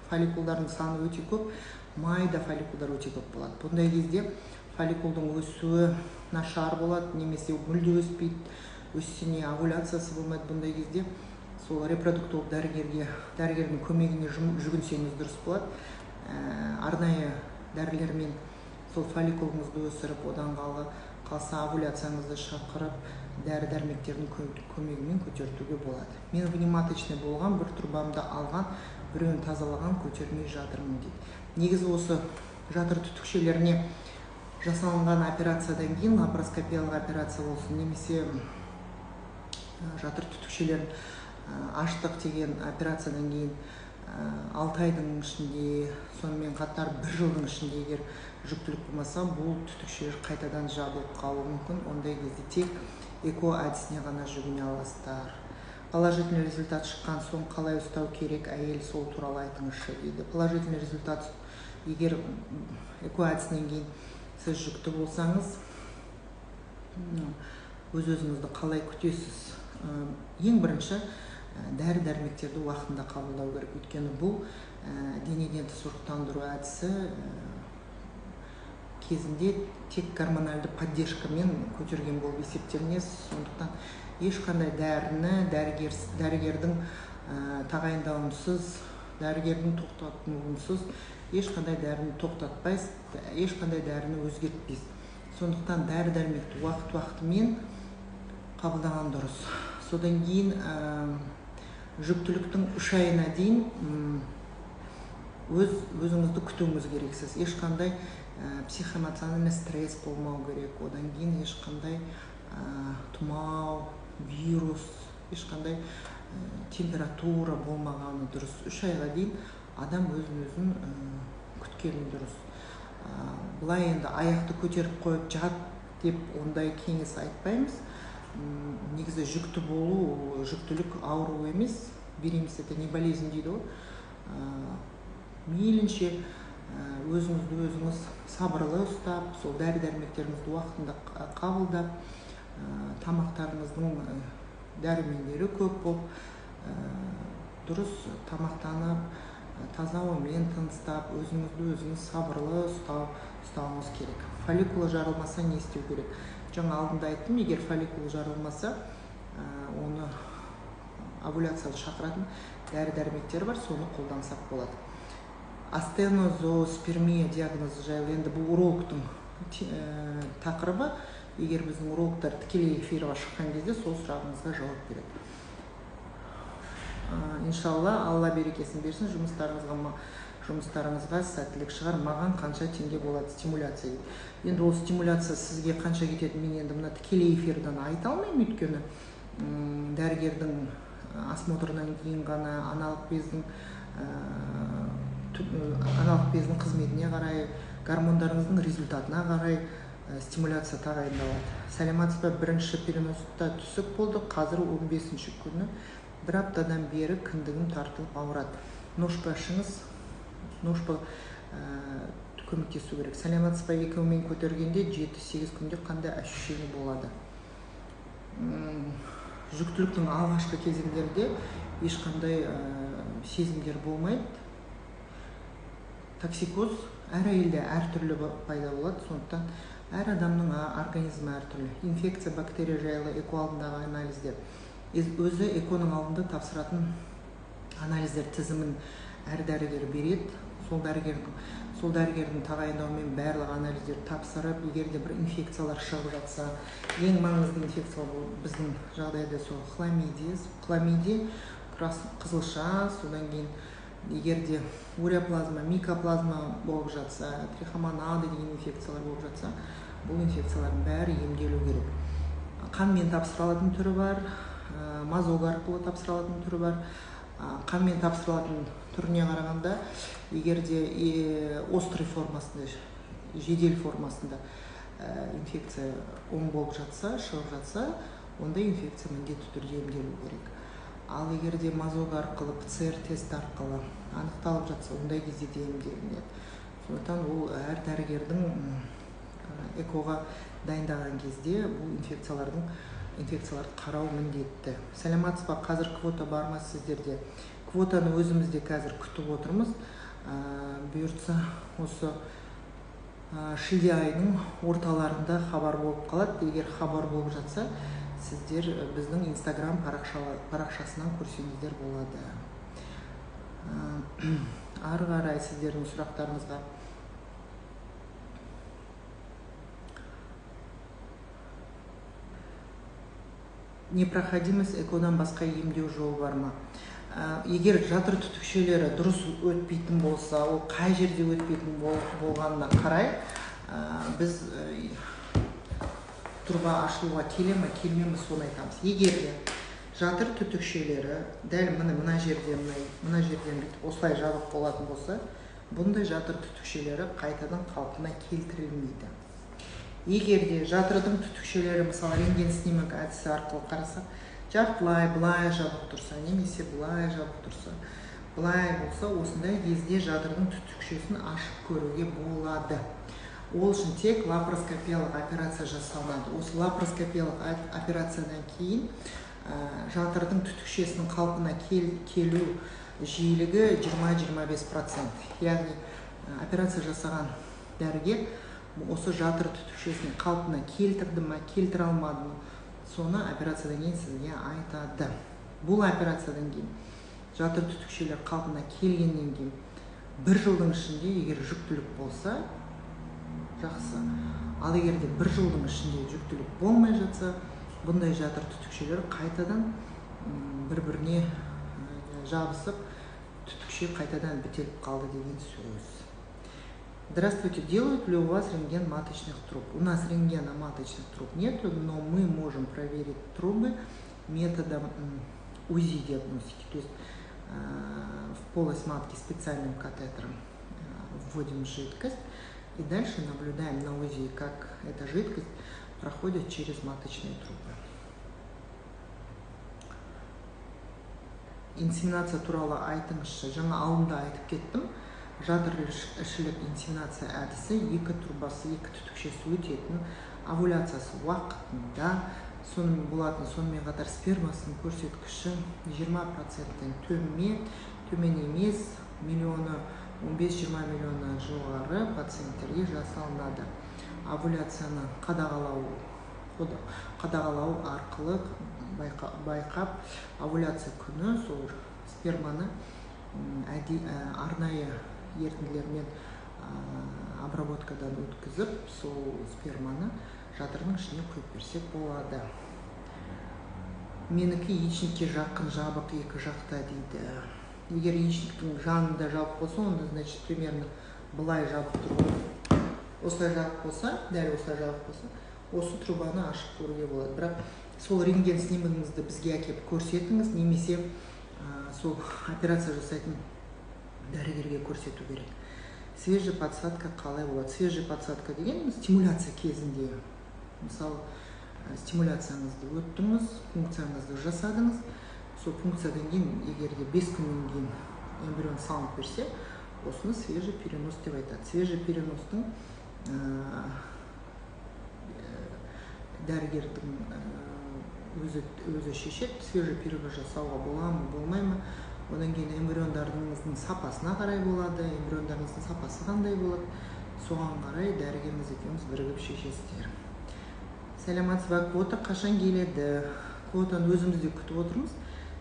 фолликулдардың саны өте көп, майда фолликулдар өте көп болады. Бұндай кезде фолликулдың өсуі нашар болады, немесе мүлде өспейді, өссе не овуляциясы болмайды. Бұндай кезде сол репродуктолог дәрігердің көмегіне жүгінсеңіз дұрыс болады. Арнайы дәрілермен сол фолликулыңызды өсіріп, одан қалса овуляцияңызды шақырып, дәрі-дәрмектердің көмегімен көтертуге болады. Мен внематочный болған, бір трубамды алған, біреуін тазалаған, көтермей жатырмын дейді. Негізі осы жатыр түтікшелеріне жасалынған операциядан кейін, лапароскопиялық операция болсын, немесе жатыр түтікшелерін аштық деген операциядан кейін 6 айдың ішінде, сонымен қатар 1 жылдың ішінде егер жүктілік болмаса, бұл түтікшелер қайтадан жабылып қалуы мүмкін. Ондай кезде тек ЭКО әдісіне ғана жүгіне аласыздар. Положительный результат шыққан соң қалай ұстау керек әйел, сол туралы айтыңызшы дейді. Положительный результат, егер ЭКО әдісінен кейін сіз жүкті болсаңыз, өз-өзіңізді қалай күтесіз? Ең бірінші дәрі-дәрмектерді уақытында қабылдау керек. Өйткені бұл денеден тыс ұрықтандыру әдісі кезінде тек гормональды поддержкамен көтерген болып есептелінеді. Сондықтан ешқандай дәріні дәрігердің тағайындауынсыз, дәрігердің тоқтатуынсыз ешқандай дәріні тоқтатпайсыз, ешқандай дәріні өзгертпейсіз. Сондықтан дәрі-дәрмекті уақыт-уақытымен қабылдаған дұрыс. Содан кейін жүктіліктің 3 айына дейін өзіңізді күтуіңіз керексіз. Ешқандай Психоэмоциональный стресс болмау керек. Одан кейін ешқандай тұмау, вирус, ешқандай температура болмағаны дұрыс. 3 айға дейін адам өзін-өзін күткені дұрыс. Былай енді аяқты көтеріп қойып жат деп ондай кеңес айтпаймыз. Негізі жүкті болу, жүктілік ауру емес, беременность это не болезнь дейді ғой. Мейлінше өзіңізді өзіңіз сабырлы ұстап, сол дәрі-дәрмектеріңізді уақытында қабылдап, тамақтарыңыздың дәрумендері көп болып, дұрыс тамақтанып, таза ауамен тыныстап, өзіңізді өзіңіз сабырлы ұстауыңыз керек. Фолликула жарылмаса не істеу керек? Жаңа алдында айттым, егер фолликула жарылмаса, оны овуляцияны шақыратын дәрі-дәрмектер бар, соны қолдансақ болады. Астенозооспермия диагнозы жайлы енді бұл урологтың тақырыбы. Егер біздің урологтар тікелей эфирға шыққан кезде сол сұрағыңызға жауап береді. Иншалла, Алла берекесін берсін, жұмыстарыңызға сәттілік шығар. Маған қанша теңге болады стимуляция дейді. Енді ол стимуляция сізге қанша кетеді, мен енді мына тікелей эфирден айта алмаймын, өйткені дәрігердің осмотрынан кейін ғана аналық бездің қызметіне қарай, гормондарыңыздың результатына қарай стимуляция тағайындалады. Сәлеметсіз бе, бірінші переноста түсік болды, қазір 15-ші күні, бір аптадан бері кіндігім тартылып ауырады. Ношпа ішіңіз, ношпа көмектесу керек. Сәлеметсіз бе, екеуімен көтергенде 7-8 күнде қандай ощущение болады? Жүктіліктің алғашқы кезеңдерінде ешқандай сезімдер болмайды. Токсикоз әр әйелде әртүрлі пайда болады, сондықтан әр адамның организмі әртүрлі. Инфекция, бактерия жайлы ЭКО алдындағы анализдер. Өзі ЭКО-ның алдында тапсыратын анализдер тізімін әр дәрігер береді. Сол дәрігердің тағайындауымен барлық анализдер тапсырып, егер де бір инфекциялар шығып жатса, ең маңызды инфекция бұл біздің жағдайда сол хламидия, қызылша, содан кейін егер де уреаплазма, микоплазма болып жатса, трихомонада деген инфекциялар болып жатса, бұл инфекциялардың бәрі емделу керек. Қанмен тапсырылатын түрі бар, мазок арқылы тапсырылатын түрі бар. Қанмен тапсырылатын түріне қарағанда, егер де острый формасында, жедел формасында инфекция оң болып жатса, шығып жатса, онда инфекция міндетті түрде емделу керек. Ал егер де мазок арқылы, ПЦР тест арқылы анықталып жатса, ондай кезде де емделінеді. Сондықтан ол әр дәрігердің ЭКО-ға дайындаған кезде бұл инфекцияларды қарау міндетті. Сәлеметсіз бе, қазір квота бар ма сіздерде? Квотаны өзіміз де қазір күтіп отырмыз. Бұйыртса осы шілде айының орталарында хабар болып қалады. Егер хабар болып жатса, сіздер біздің Инстаграм парақшасынан көрсеңіздер болады. Ары қарай сіздердің сұрақтарыңызға. Непроходимость ЭКО-дан басқа емдеу жолы бар ма? Егер жатыр түтікшелері дұрыс өтпейтін болса, ол қай жерде өтпейтін болғанына қарай, біз труба ашылуға келе ме, келмей ме, соны айтамыз. Егер де жатыр түтікшелері дәл мына жерде, мына жерден бүйтіп осылай жабық болатын болса, бұндай жатыр түтікшелері қайтадан қалпына келтірілмейді. Егер де жатырдың түтікшелері, мысалы, рентген снимок әдісі арқылы қарасақ, жартылай былай жабық тұрса, немесе былай жабық тұрса, былай болса, осындай кезде жатырдың түтікшесін ашып көруге болады. Ол үшін тек лапароскопиялық операция жасалынады. Осы лапароскопиялық операциядан кейін жатырдың түтікшесінің қалпына келу жиілігі 20-25%. Яғни операция жасаған дәрігер осы жатыр түтікшесін қалпына келтірді ма, келтіре алмады ма, соны операциядан кейін сізге айтады. Бұл операциядан кейін жатыр түтікшелер қалпына келгеннен кейін бір жылдың ішінде егер жүктілік болса, жақсы. Ал егер де бір жылдың ішінде жүктілік болмай жатса, бұндай жатыр түтікшелер қайтадан бір-біріне жабысып, түтікше қайтадан бітеліп қалды деген сөз. Здравствуйте, делают ли у вас рентген маточных труб? У нас рентгена маточных труб нет, но мы можем проверить трубы методом УЗИ-диагностики. То есть в полость матки специальным катетером вводим жидкость и дальше наблюдаем на УЗИ, как эта жидкость проходит через маточные трубы. Инсеминация туралы айтыңызшы. Жаңа алдында айтып кеттім. Жатыр ішілік инсеминация әдісі: екі трубасы, екі түтікшесі өтетін, овуляциясы уақытында сонымен болатын, сонымен қатар спермасының көрсеткіші 20%-тен төмен емес, миллионы 15-20 миллионнан жоғары пациенттерге жасалынады. Овуляцияны қадағалау арқылы байқап, овуляция күні сол сперманы арнайы ерітінділермен обработкадан өткізіп, сол сперманы жатырдың ішіне құйып берсек болады. Менікі яичникке жақын жабық екі жақта дейді. Егер яичниктің жанында жабық болса, онда, значит, примерно былай жабық тұр. Осылай жабық болса, дәл осылай жабық болса, осы трубаны ашып көруге болады. Бірақ сол рентген снимогіңізді бізге әкеліп көрсетіңіз немесе сол операция жасайтын дәрігерге көрсету керек. Свежий подсадка қалай болады? Свежий подсадка деген стимуляция кезінде, мысалы, стимуляцияңызды өттіңіз, пункцияңызды жасадыңыз. Сол пункциядан кейін, егер де 5 күннен кейін эмбрион салынып берсе, осыны свежий перенос деп айтады. Свежий переностың дәрігердің өзі шешеді, свежий перенос жасауға бола ма, болмай ма. Одан кейін эмбриондарыңыздың сапасына қарай болады. Эмбриондарыңыздың сапасы қандай болады, соған қарай дәрігеріңіз екеуіңіз бірігіп шешесіздер. Сәлеметсіз ба, квота қашан келеді? Квотаны өзіміз де күтіп отырмыз,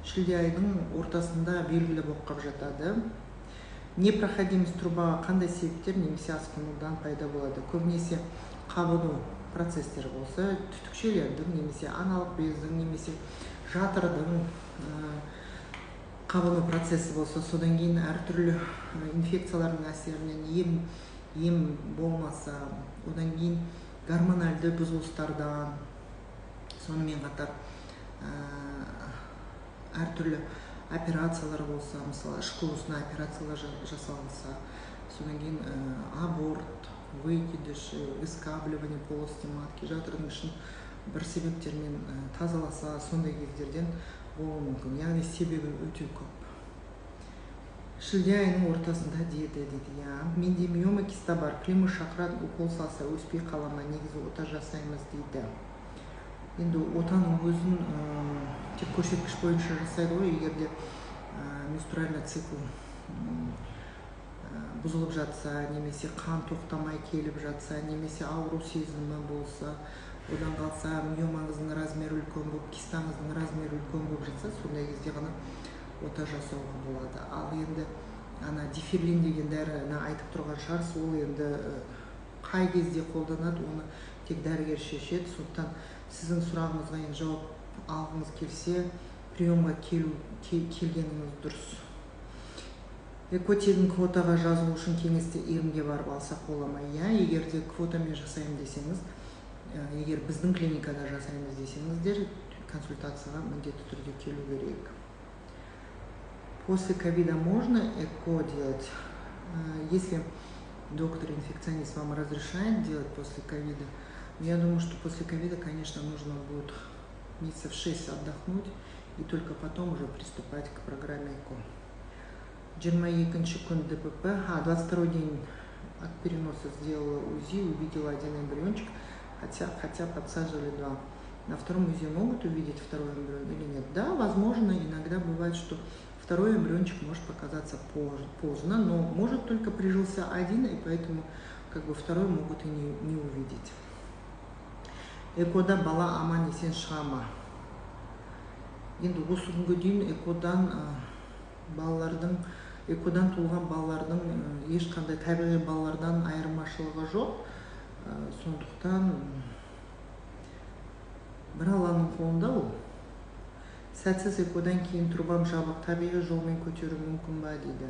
шілде айдың ортасында белгілі болып қалып жатады. Непроходимость трубаға қандай себептер немесе асқынудан пайда болады? Көбінесе қабыну процестері болса, түтікшелердің немесе аналық бездің немесе жатырдың қабыну процесі болса, содан кейін әртүрлі инфекциялардың әсерінен, ем болмаса, одан кейін гормональды бұзылыстардан, сонымен қатар әртүрлі операциялар болса, мысалы, іш қуысына операциялар жасалынса, содан кейін аборт, выкидыш, выскабливание полости матки, жатырдың ішін бір себептермен тазаласа, сондай кездерден болуы мүмкін. Яғни себебі өте көп. Шілде айының ортасында деді дейді. Иә, менде миома, киста бар, Климас шақырады. Укол салса, өспей қала ма? Негізі ота жасаймыз дейді. Енді отаның өзін тек көрсеткіш бойынша жасайды ғой. Егер де менструальный цикл бұзылып жатса немесе қан тоқтамай келіп жатса немесе ауру сезімі болса, одан қалса миомаңыздың размері үлкен болып, кистаңыздың размері үлкен болып жатса, сондай кезде ғана ота жасауға болады. Ал енді ана диферлин деген дәріні айтып тұрған шығарсыз, ол енді қай кезде қолданады, оны тек дәрігер шешеді. Сондықтан сіздің сұрағыңызға енді жауап алғыңыз келсе, приемға келгеніңіз дұрыс. ЭКО тегін, квотаға жазылу үшін кеңесте ИРМ-ге барып алсақ бола ма? Иә, егер де квотамен жасаймын десеңіз, егер біздің клиникада жасаймыз десеңіздер, консультацияға міндетті түрде келу керек. После ковида можно ЭКО делать? Если доктор-инфекционист вам разрешает делать после ковида, я думаю, что после ковида, конечно, нужно будет месяцев 6 отдохнуть и только потом уже приступать к программе ЭКО. 22-күн ДПП, 22 день от переноса сделала УЗИ, увидела один эмбриончик, хотя подсаживали два. На втором УЗИ могут увидеть второй эмбрион или нет? Да, возможно, иногда бывает, что второй эмбриончик может показаться поздно, но может, только прижился один, и поэтому как бы второй могут и не увидеть. ЭКОда бала аман есен шыға ма? Енді осы күнге дейін ЭКОдан балалардың, ЭКОдан туылған балалардың ешқандай табиғи балалардан айырмашылығы жоқ. Сондықтан бір Алланың қолында ол. Сәтсіз ЭКОдан кейін трубам жабық, табиғи жолмен көтеру мүмкін ба дейді.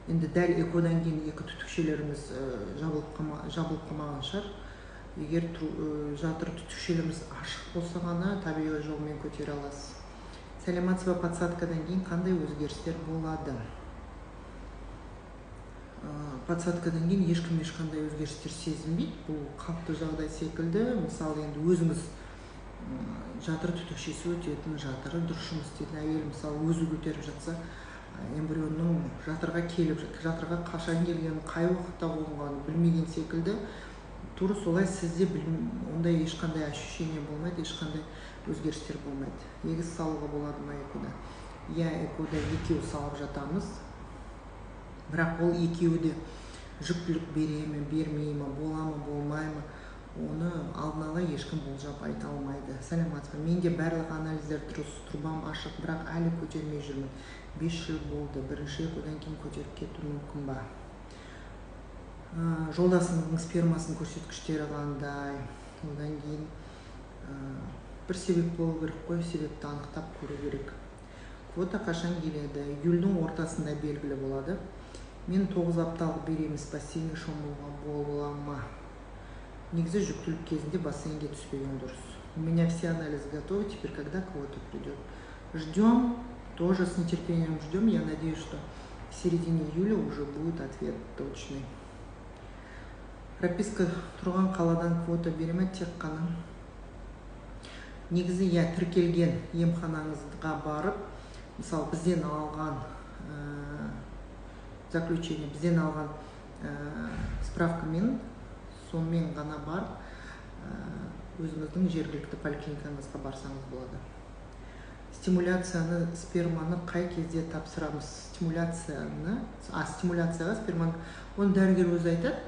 Енді дәл ЭКО-дан кейін екі түтікшелеріңіз жабылып қалмаған шығар. Егер жатыр түтікшелеріңіз ашық болса ғана, табиғи жолмен көтере аласыз. Сәлеметсіз ба? Подсадкадан кейін қандай өзгерістер болады? Подсадкадан кейін ешкім ешқандай өзгерістер сезінбейді, бұл қалыпты жағдай секілді. Мысалы, енді өзіңіз жатыр түтікшесі өтетін, жатыры дұрыс жұмыс істейтін әйел, мысалы, өзі көтеріп жатса, эмбрионның жатырға келіп, жатырға қашан келгенін, қай уақытта қонғанын білмеген секілді, тура солай сізде ондай ешқандай ощущение болмайды, ешқандай өзгерістер болмайды. Егіз салуға болады ма ЭКО-да? Иә, ЭКО-да екеу салып жатамыз, бірақ ол екеуі де жүктілік бере ме, бермей ме, бола ма, болмай ма, оны алдын ала ешкім болжап айта алмайды. Сәлеметсіз бе? Менде барлық анализдер дұрыс, трубам ашық, бірақ әлі көтермей жүрмін, 5 жыл болды. Бірінші ЭКО-дан кейін көтеріп кету мүмкін ба? Жолдасыңыздың спермасының көрсеткіштері қандай? Одан кейін бір себеп болу керек қой, себепті анықтап көру керек. Квота қашан келеді? Июльдің ортасында белгілі болады. Мен 9 апталық береміз, бассейнге шомылуға бола ма? Негізі жүктілік кезінде бассейнге түспеген дұрыс. У меня все анализы готовы, теперь когда квота придет? Ждем, тоже с нетерпением ждем. Я надеюсь, что в середине июля уже будет ответ точный. Прописка тұрған қаладан квота бере ме тек қана? Негізі иә, тіркелген емханаңызға барып, мысалы, бізден алған заключение, бізден алған справкамен, сонымен ғана барып, өзіңіздің жергілікті поликлиникаңызға барсаңыз болады. Стимуляцияны, сперманы қай кезде тапсырамыз? Стимуляцияны, стимуляцияға сперманы, оны дәрігер өзі айтады.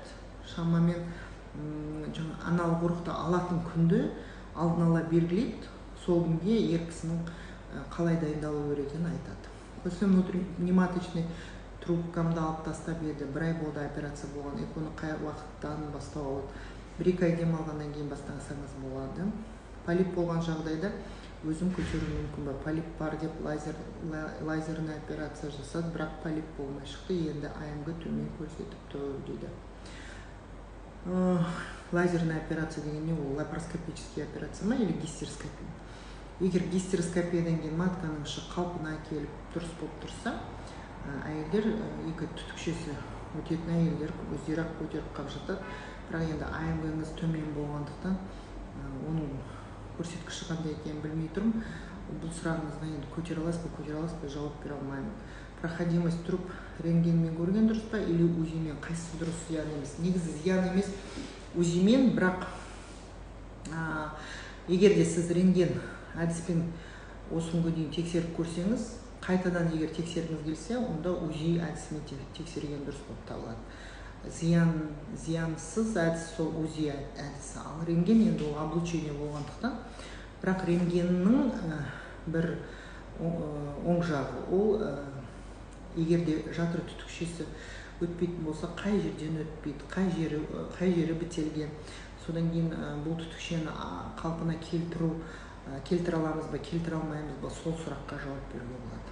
Шамамен жаңа аналық ұрықты алатын күнді алдын ала белгілейді, сол күнге ер кісінің қалай дайындалу керек екенін айтады. После внутриматочный трубкамды алып тастап еді, бір ай болды операция болған. ЭКО-ны қай уақыттан бастауға болады? 1-2 ай демалғаннан кейін бастасаңыз болады. Полип болған жағдайда өзім көтеруім мүмкін ба? Полип бар деп лазерный операция жасады, бірақ полип болмай шықты, енді АМГ төмен көрсетіп тұр дейді. Лазерная операция деген не ол, лапароскопический операция ма или гистероскопия? Егер гистероскопиядан кейін матканың іші қалпына келіп, дұрыс болып тұрса, әйелдер, екі түтікшесі өтетін әйелдер өздері ақ көтеріп қалып жатады. Бірақ енді АМГ-ңыз төмен болғандықтан, оның көрсеткіші қандай екенін білмей тұрмын. Бұл сұрағыңызға енді көтере аласыз ба, көтере аласыз ба, жауап бере алмаймын. Проходимость труб рентгенмен көрген дұрыс па или УЗИ-мен, қайсысы дұрыс, зиян емес? Негізі зиян емес УЗИ-мен, бірақ егер де сіз рентген әдіспен осы күнге дейін тексеріп көрсеңіз, қайтадан егер тексергіңіз келсе, онда УЗИ әдісімен тексерген дұрыс болып табылады. Зиянсыз әдіс сол УЗИ әдісі, ал рентген енді ол облучение болғандықтан. Бірақ рентгеннің бір оң жағы ол, егер де жатыр түтікшесі өтпейтін болса, қай жерден өтпейді, қай жері бітелген, содан кейін бұл түтікшені қалпына келтіре аламыз ба, келтіре алмаймыз ба, сол сұраққа жауап беруге болады.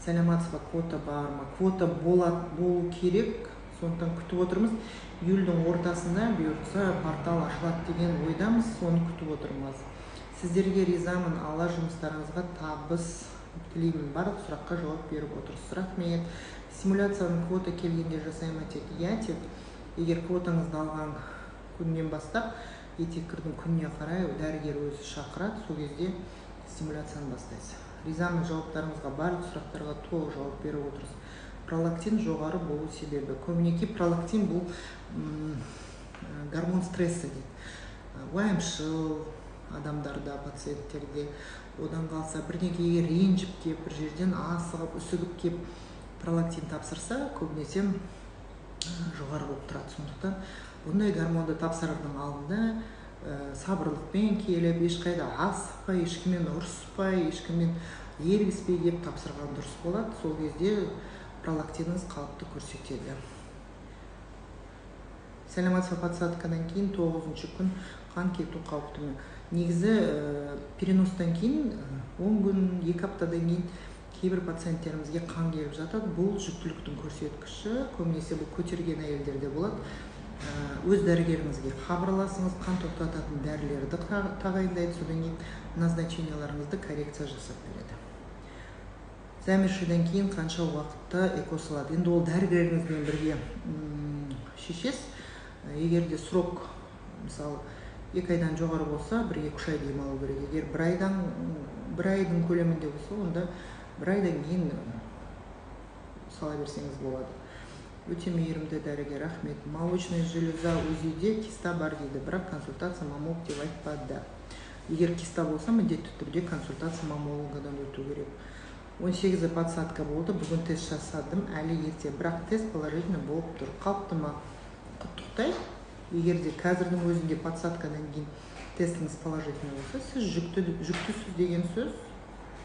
Сәлеметсіз ба? Квота бар ма? Квота болады, болу керек, сондықтан күтіп отырмыз. Июльдің ортасында бұйыртса портал ашылады деген ойдамыз, соны күтіп отырмыз. Сіздерге ризамын, Алла жұмыстарыңызға табыс тілеймін, барлық сұраққа жауап беріп отырсыз, рахмет. Стимуляцияны квота келгенде жасай ма тек? Иә, тек егер квотаңызды алған күннен бастап етеккірдің күніне қарай дәрігер өзі шақырады, сол кезде стимуляцияны бастайсыз. Ризамын жауаптарыңызға, барлық сұрақтарға толық жауап беріп отырсыз. Пролактин жоғары болу себебі? Көбінесе пролактин бұл гормон стресса дейді. Уайымшыл адамдарда, пациенттерде, одан қалса бірдеңеге ренжіп келіп, бір жерден асығып үсігіп келіп пролактин тапсырса, көбінесе жоғары болып тұрады. Сондықтан бұндай гормонды тапсырардың алдында сабырлықпен келіп, ешқайда асықпай, ешкіммен ұрыспай, ешкіммен ерегіспей келіп тапсырған дұрыс болады. Сол кезде пролактиніңіз қалыпты көрсетеді. Сәлеметсіз бе? Подсадкадан кейін тоғызыншы күн қан кету қауіпті ме? Негізі переностан кейін 10 күн, 2 аптадан кейін Кейбір пациенттерімізге қан келіп жатады. Бұл жүктіліктің көрсеткіші, көбінесе бұл көтерген әйелдерде болады. Өз дәрігеріңізге хабарласыңыз, қан тоқтататын дәрілерді тағайындайды, содан кейін назначенияларыңызды коррекция жасап береді. Замершийден кейін қанша уақытта ЭКО салады? Енді ол дәрігеріңізбен бірге шешесіз. Егер де срок, мысалы, 2 айдан жоғары болса, 1-2 ай демалу керек. Егер бір айдың көлемінде болса, онда бір айдан кейін сала берсеңіз болады. Өте мейірімді дәрігер, рахмет. Молочная железа УЗИде киста бар дейді, бірақ консультация маммолог деп айтпады. Егер киста болса, міндетті түрде консультация маммологадан өту керек. 18-і подсадка болды, бүгін тест жасадым, әлі ерте, бірақ тест положительный болып тұр. Қалыпты ма? Құттықтаймын. Егер де қазірдің өзінде подсадкадан кейін тестіңіз положительный болса, сіз жүктісіз деген сөз.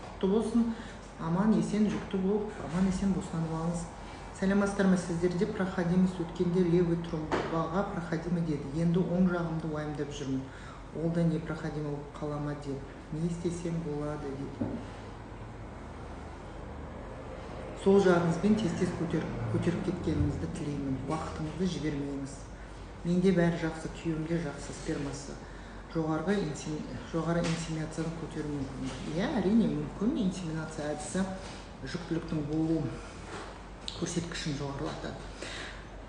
Құтты болсын, аман есен жүкті болып, аман есен босанып алыңыз. Сәлеметсіздер ме, сіздерде проходимость өткенде левый трубаға проходимый деді. Енді оң жағымды уайымдап жүрмін. Ол да непроходимый болып қала ма деп. Не істесем болады дейді. Сол жағыңызбен тез-тез көтеріп кеткеніңізді тілеймін. Уақытыңызды жібермеңіз. Менде бәрі жақсы, күйеуімде жақсы, спермасы. Жоғары инсеминацияны көтеру мүмкін. Иә, әрине мүмкін. Инсеминация әдісі жүктіліктің болу көрсеткішін жоғарылатады.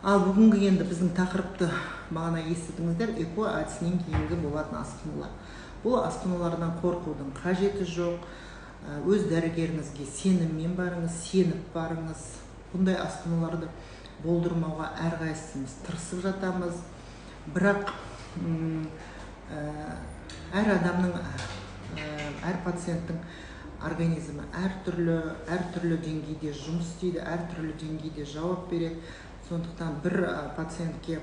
Ал бүгінгі енді біздің тақырыпты бағана естідіңіздер, ЭКО әдісінен кейінгі болатын асқынулар. Бұл асқынулардан қорқудың қажеті жоқ. Өз дәрігеріңізге сеніммен барыңыз, сеніп барыңыз. Бұндай асқынуларды болдырмауға әрқайсымыз тырысып жатамыз. Бірақ әр адамның, әр пациенттің организмі әртүрлі деңгейде жұмыс істейді, әртүрлі деңгейде жауап береді. Сондықтан бір пациентке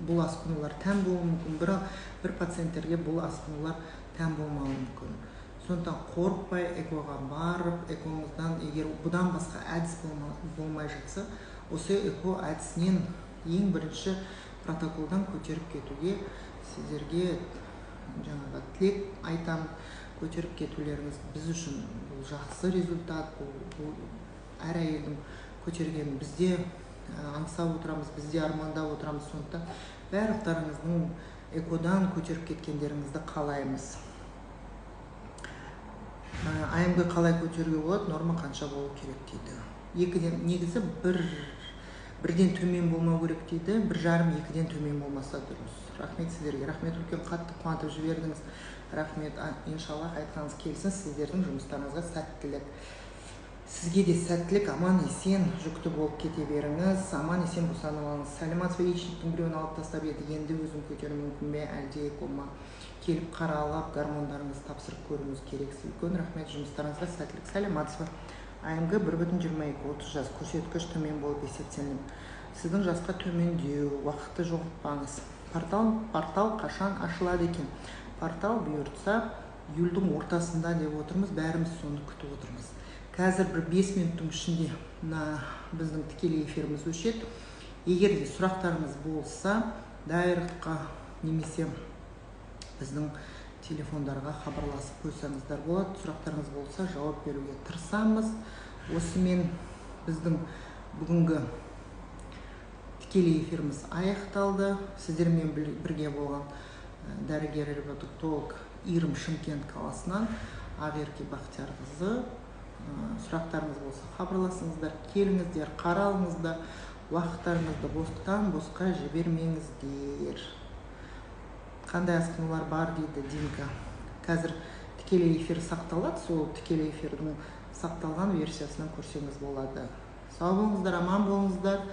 бұл асқынулар тән болуы мүмкін, бір пациенттерге бұл асқынулар тән болмауы мүмкін. Сондықтан қорықпай ЭКОға барып, ЭКОңыздан егер бұдан басқа әдіс болмай жатса, осы ЭКО әдісінен ең бірінші протоколдан көтеріп кетуге сіздерге жаңағы тілек айтамын. Көтеріп кетулеріңіз біз үшін бұл жақсы результат, бұл әр әйелдің көтергенін біз де аңсап отырамыз, біз де армандап отырамыз. Сондықтан барлықтарыңыздың ЭКОдан көтеріп кеткендеріңізді қалаймыз. АМГ қалай көтеруге болады, норма қанша болу керек дейді. Екіден, негізі бірден төмен болмау керек дейді, 1,5-2-ден төмен болмаса дұрыс. Рахмет сіздерге, рахмет үлкен, қатты қуантып жібердіңіз. Рахмет, иншаллах айтқаныңыз келсін, сіздердің жұмыстарыңызға сәттілік. Сізге де сәттілік, аман есен жүкті болып кете беріңіз, аман есен босанып алыңыз. Сәлеметсіз бе, яичниктің біреуін алып тастап еді, енді өзім көтеру мүмкін бе, әлде ЭКО ма? Келіп қаралап, гормондарыңызды тапсырып көруіңіз керек. Үлкен рахмет, жұмыстарыңызға сәттілік. Сәлеметсіз бе, АМГ 1,22, 30 жас, көрсеткіш төмен болып есептелініп. Сіздің жасқа төмендеу, уақытты жоғалтпаңыз. Портал қашан ашылады екен? Портал бұйыртса июльдің ортасында деп отырмыз, бәріміз соны күтіп отырмыз. Қазір бір 5 минуттың ішінде біздің тікелей эфиріміз өшеді. Егер де сұрақтарыңыз болса, дайректқа немесе біздің телефондарға хабарласып қойсаңыздар болады. Сұрақтарыңыз болса, жауап беруге тырысамыз. Осымен біздің бүгінгі тікелей эфиріміз аяқталды. Сіздермен бірге болған дәрігер репродуктолог Ирым Шымкент қаласынан Ақерке Бақтиярқызы. Сұрақтарыңыз болса хабарласыңыздар, келіңіздер, қаралыңыздар, уақыттарыңызды бостан босқа жібермеңіздер. Қандай асқынулар бар дейді Динка. Қазір тікелей эфир сақталады, сол тікелей эфирдің сақталған версиясынан көрсеңіз болады. Сау болыңыздар, аман болыңыздар,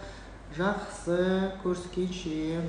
жақсы көріскенше.